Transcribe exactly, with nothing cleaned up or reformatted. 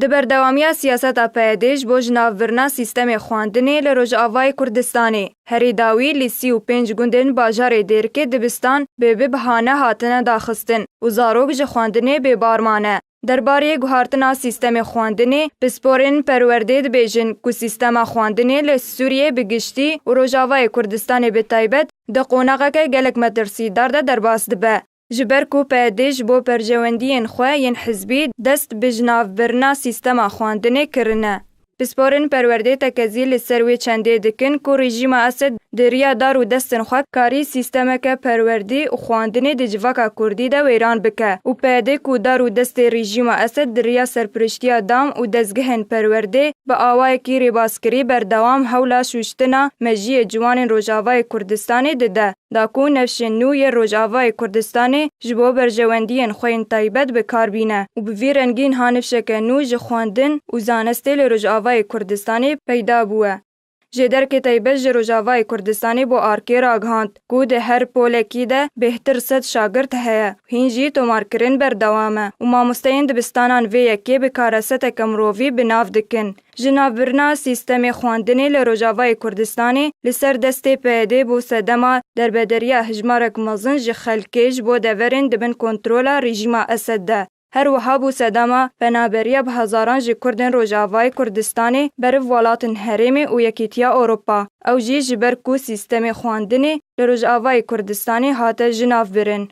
Di berdewamiya siyaseta P Y D'ê ji bo jinavbirina sîstemê xwendinê li Rojavayê Kurdistanê, herî dawî li sî û pênc gundên bajarê Dêrikê dibistan bê bi bihane hatine daxistin û zarok ji xwendinê bêbar mane. Derbarê guhartina sîstemê xwendinê, pisporên perwerdê dibêjin ku sîstema xwendinê li Sûriyê bi giştî û Rojavayê Kurdistanê bi taybet di qonaxeke gelek metirsîdar de derbas dibe. Ji ber ku P Y D ji bo perjewendiyên xwe yên hizbî dest bi jinavbirina sîstema xwendinê kirine. Pisporên perwerdê tekezî li ser wê çendê dikin ku rejîma Esed di riya dar û destên xwe karî sîstemeke perwerdî û xwendinê di civaka kurdî de wêran bike û P Y D ku dar û destê rejîma Esed di riya serpiriştiya dam û dezgehên perwerdê bi awayekî rêbaskirî berdewam hewla şûştina mejiyê ciwanên Rojavayê Kurdistanê dide. Da ku nifşên nû yê Rojavayê Kurdistanê ji bo berjewendiyên xwe yên taybet bi kar bîne û bi vî rengî niha nifşeke nû ji xwendin û zanistê li Rojavayê Kurdistanê peyda bûye. Jêderkê taybet ji Rojavayê Kurdistanê bo ARKê ragihand ku di her polekî de bêhtir sed şagirt heye û hîn jî tomarkirin berdewam e û mamosteyên dibistanan vê yekê bi kareseteke mirovî bi nav dikin. Ji navbirina sîstemê xwendinê li Rojavayê Kurdistanê li ser destê P Y D bû sedema derbederiya hejmarek mezin ji xelkê ji bo deverên di bin kontrola rejîma Esed de. Her wiha bû sedema penaberiya bi hezaran ji Kurdên Rojavayê Kurdistanê beriv welatên herêmê û Yekîtiya Ewropa. Ew jî ji ber ku sîstemê xwendinê li Rojavayê Kurdistanê hate jinavbirin.